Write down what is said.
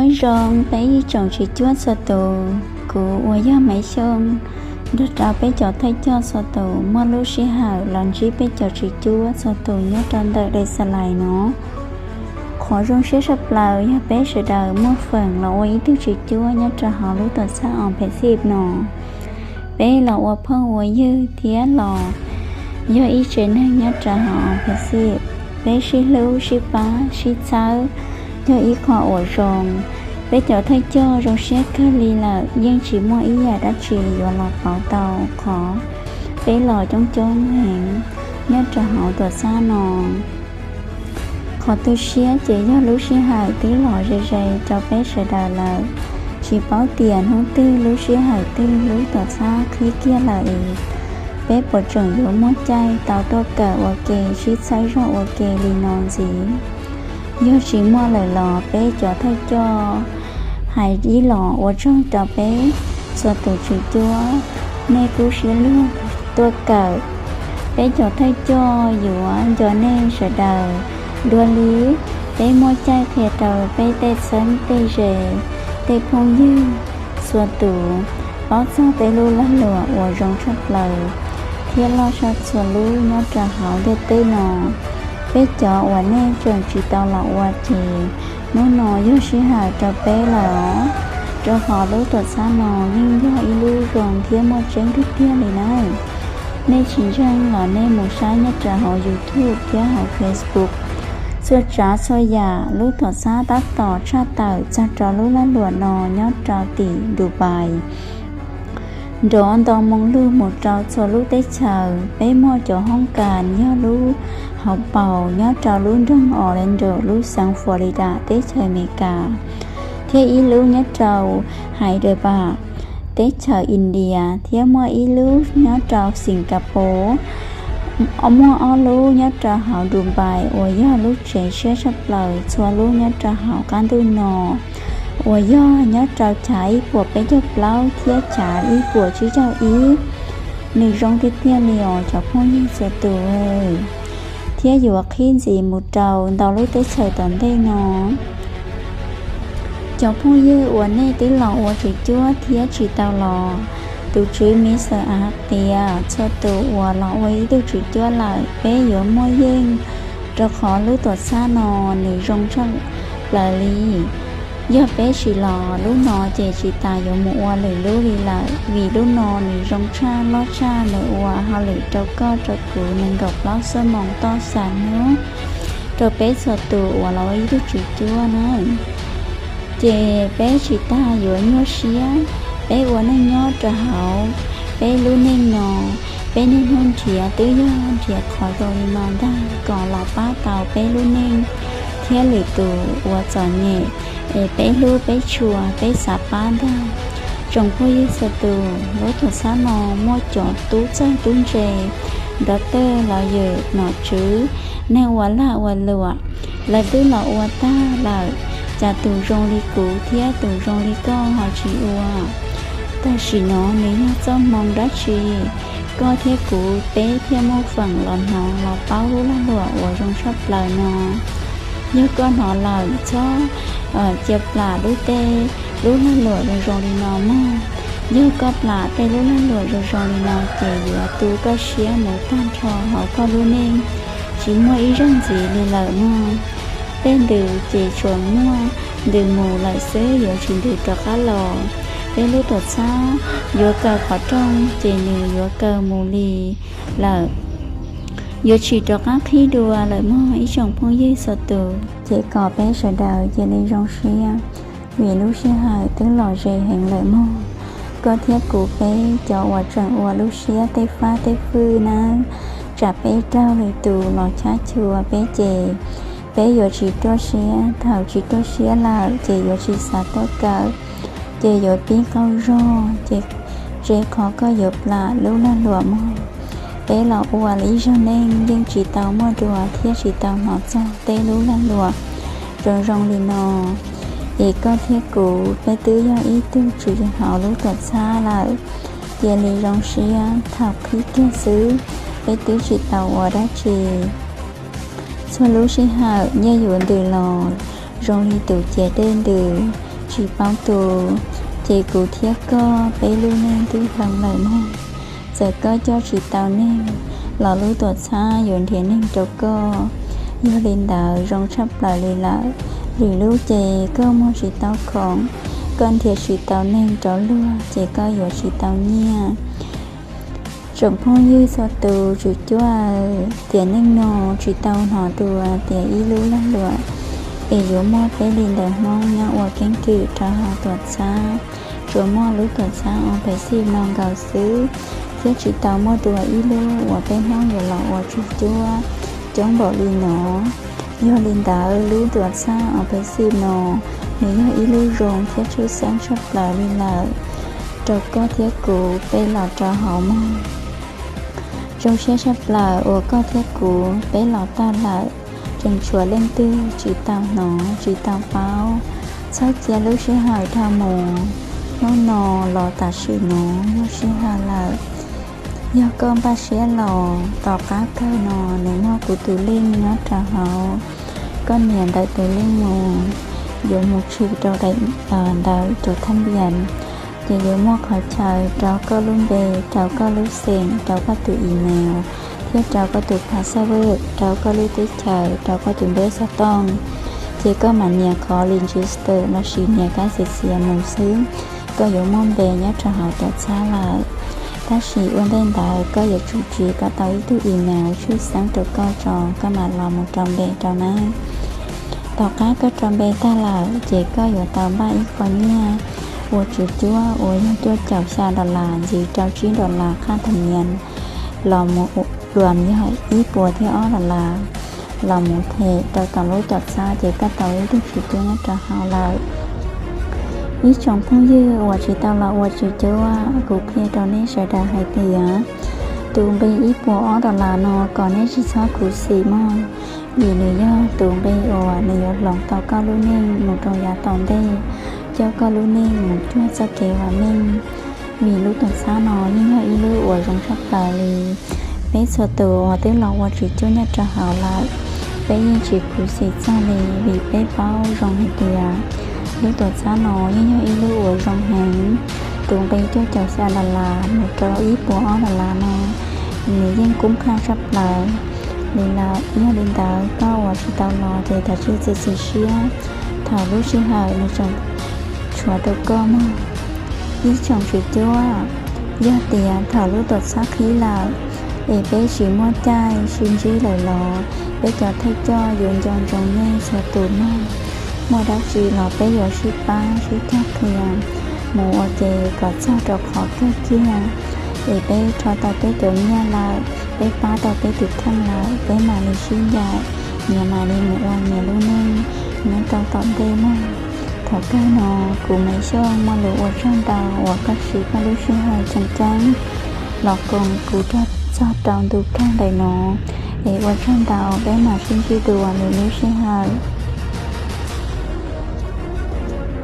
Nyob zoo peb ib tsoom tswv cuab txhua tus, kuv uas yog Maiv Xyooj nrog rau peb cov thawj coj txhua tus muaj lub sij hawm los ntsib peb cov tswv cuab txhua tus nyob rau ntawm Desalais no. Qhov zoo siab tshaj plaws yog peb sawv daws muaj feem los ua ib tug tswv cuab nyob rau hauv lub tuam txhab Onpexib no. Peb los ua phooj ua ywg thiab los yog ib tsev neeg nyob rau hauv Onpexib. Peb sib hlub sib pab sib txhawb, yog ib qho uas zoo. Peb cov thawj coj zoo siab kawg li lawm, yeej tsis muaj ib yam dab tsi yuav los pauv tau qhov peb los coob coob heev nyob rau hauv tuam txhab no. Qhov tu siab ces yog lub sij hawm twb los ze ze rau peb sawv daws lawm, tsis paub tias hnub twg lub sij hawm twg lub tuam txhab qhib kiag lawm es peb puas tseem yuav muaj caij tau tuaj kawm ua ke sib txhawb zog ua ke li no ntxiv. Yog tsis muaj lawm los peb cov thawj coj hais ib los ua tsaug rau peb txhua tus tswv cuab, nej kub siab luag tuaj kawm. Peb cov thawj coj yuav nco nej sawv daws dua li peb muaj caij qhia rau peb tej txheeb tej ze, tej phooj ywg txhua tus paub txog peb lub lag luam uas zoo tshaj plaws thiab loj tshaj txhua lub nyob rau hauv ntiaj teb no. Peb cov uas nej tseem tsis tau los ua ces hnub no yog sij hawm rau peb lawm os, rau qhov lub tuam txhab no yeej yog ib lub zoo thiab muaj tseeb tiag tiag li na. Nej tsis ntseeg los nej mus saib nyob rau hauv YouTube thiab hauv Facebook. Txhua tsav txhua yam lub tuam txhab tab tom tshaj tawm txog rau lub lag luam no nyob rau tim Dubai. Nrov nto moo lug mus rau txhua lub teb chaws, peb muaj cov hoob kas yog lub hauv paus nyob rau lub nroog Orlando, lub xeev Florida, teb chaws Amelikas, thiab ib lub nyob rau Hyderabad, teb chaws India, thiab muaj ib lub nyob rau Singapore. Muaj ob lub nyob rau hauv Dubai uas yog lub tsev siab tshaj plaws txhua lub nyob rau hauv qab ntuj no, uas yog nyob rau chav ib puas peb caug plaub thiab chav ib puas tsib caug ib. Nws zoo tiag tiag li os cov phooj ywg txhua tus, thiab yuav qhib ntxiv mus rau ntau lub teb chaws tom ntej no. Cov phooj ywg uas nej twb los ua tswv cuab thiab tsis tau los, tus tswv Mister Av hais tias txhua tus uas los ua ib tug tswv cuab lawm, peb yuav muaj yeej, rau qhov lub tuam txhab no nws zoo tshaj plaws li. Yog peb tsis los lub no ces tsis tas yuav mus ua lwm lub li lawm, vim lub no nws zoo tshaj loj tshaj, nws ua hauj lwm rau koj rau kuv nees nkaum plaub xuab moos toj xas hnub rau peb txhua tus uas los ua ib tug tswv cuab na. Ces peb tsis tas yuav nyuaj siab, peb ua neej nyob rau hauv peb lub neej no, peb niaj hnub nrhiav twb yog nrhiav qhov zoo li no ntag kom los pab tau peb lub neej thiab lwm tus uas txom nyem es peb hlub peb tshua peb xav pab ntag. Tsoom phooj ywg txhua tus, lub tuam txhab no muaj cov tub txawj tub ntse, doctor, lawyer, nom tswv, neeg ua lag ua luam, lawv twb los ua tag lawm, cas tus zoo li kuv thiab tus zoo li koj ho tsis ua? Tam sim no nws yog txoj hmoo dab tsi koj thiab kuv peb thiaj muaj feem los hnov los paub lub lag luam uas zoo tshaj plaws no? Yog koj hnov lawm txhob cia plam lub tej lub lag luam zoo zoo li no mog. Yog koj plam tej lub lag luam zoo zoo li no ces yuav tu koj siab mus tag nrho hauv koj lub neej, tsis muaj ib zaug ntxiv li lawm mog. Tej ntws ces tsuas muaj ntws mus lawm xwb, yuav tsis ntws rov qab los. Peb lub tuam txhab yuav kaw qhov rooj ces nws yuav kaw mus li lawm, yuav tsis rov qab qhib dua lawm mog ib tsoom phooj ywg txhua tus. Ces kom peb sawv daws cia li zoo siab, vim lub sij hawm twb los ze heev lawm mog. Koj thiab kuv peb cov uas tseem ua lub siab tej fab tej fwj nawb, tsam peb raug lwm tus los chab chua peb ces peb yuav tsis ruaj siab. Thaum tsis ruaj siab lawm ces yuav tsis xav tuaj kawm, ces yuav pib qaug zog, ces tse qhov koj yuav plam lub lag luam mog. Peb los ua ib zaug neej yeej tsis tau muaj dua thiab tsis tau hnov txog tej lub lag luam zoo zoo li no. Es koj thiab kuv peb twb yog ib tug tswv hauv lub tuam txhab lawm, cia li zoo siab thaum qhib kiag xwb, peb twb tsis tau ua dab tsi. Txhua lub sij hawm nyiaj yuav ntws los zoo li tus ciav dej ntws, tsis paub tu, ces kuv thiab koj peb lub neej twb hloov lawm mog. Txawm koj coj tsis tau neeg, los lub tuam txhab yuav nrhiav neeg rau koj. Yog li ntawd zoo tshaj plaws li lawm. Lwm lub ces koj muag tsis tau khoom, koj nrhiav tsis tau neeg rau luag ces koj yuav tsis tau nyiaj. Tsoom phooj ywg txhua tus, tswm cuab tiam neej no tsis tau hnov dua tias ib lub lag luam es yuav muaj peb li ntawd Hmoob nyob ua keeb kwm rau hauv tuam txhab. Tsuas muaj lub tuam txhab Operation no nkaus xwb, thiab tsis tau muaj dua ib lub uas peb Hmoob yuav los ua tswm cuab coob npaum li no. Yog li ntawd lub tuam txhab Operation no nws yog ib lub zoo thiab tshwj xeeb tshaj plaws li lawm rau koj thiab kuv peb los rau hauv mog. Zoo siab tshaj plaws uas koj thiab kuv peb los tag lawm, tseem tshuav leej twg tsis tau hnov tsis tau paub. Txhob cia lub sij hawm dhau mus, hnub no los tam sim no yog sij hawm lawm. Yog koj npaj siab los, tom qab kawg no nws muaj kuv tus link nyob rau hauv. Koj nias ntawm tus link mus, yuav mus tshwm rau daim ntawv tus thab npias, ces yuav muaj qhov chaw rau koj lub npe, rau koj lub xeem, rau koj tus email, thiab rau koj tus password, rau koj lub teb chaws, rau koj tus npawb xov tooj. Ces koj mam nias qhov register lossis nias kab xiav xiav mus xwb, koj yuav muaj npe nyob rau hauv tuam txhab lawm. Tab sis ua ntej ntawd koj yuav tsum tsiv kom tau ib tug email tshwj xeeb rau koj tso, koj mam los mus rau npe rau na. Tom qab koj rau npe tag lawm ces koj yuav tau npaj ib qho nyiaj ua tswv cuab uas yog cuaj caum xya dollar ntxiv rau tsib dollar qhab tham nias, los mus luam yog ib puas thiab ob dollar, los mus them rau tom lub tuam txhab ces koj tau ib tug tswv cuab nyob rau hauv lawm. Ib tsoom phooj ywg uas tsis tau los ua tswv cuab, kuv qhia rau nej sawv daws hais tias tus nqi ib puas ob dollar no kom nej tsis txhob khuv xim mog, vim nws yog tus nqi uas nws yuav hloov tau koj lub neej mus rau yav tom ntej, coj koj lub neej mus cuag txoj kev vam meej. Vim lub tuam txhab no yeej yog ib lub uas zoo tshaj plaws li. Peb txhua tus uas twb los ua tswv cuab nyob rau hauv lawm, peb yeej tsis khuv xim txog li, vim peb paub zoo hais tias lub tuam txhab no yeej yog ib lub uas zoo heev. Tus nqi cuaj caum xya dollar mus rau ib puas ob dollar no, nws yeej kub qaj tshaj plaws li lawm. Yog li ntawd koj uas tsis tau los ces thov txim txiav txim siab, thaum lub sij hawm nws tseem tshuav rau koj mog. Ib tsoom tswv cuab, yog tias thaum lub tuam txhab qhib lawm es peb tsis muaj caij sib ntsib lawm los peb cov thawj coj yuav nco ntsoov nej txhua tus mog. Muaj dab tsi los peb yuav sib pab sib cog qhia mus ua ke kom txog rau qhov kawg kiag, es peb rho tau peb cov nyiaj lawm, peb pab tau peb tus kheej lawm, peb mam li sib ncaim, nyias mam li mus ua nyias lub neej nyob rau tom ntej mog. Thaum kawg no kuv Maiv Xyooj muaj lus ua tsaug ntau uas koj siv koj lub sij hawm tseem ceeb los koom kuv rau txog rau ntu kawg ntawm no, es ua tsaug ntau, peb mam sib ntsib dua lwm lub sij hawm.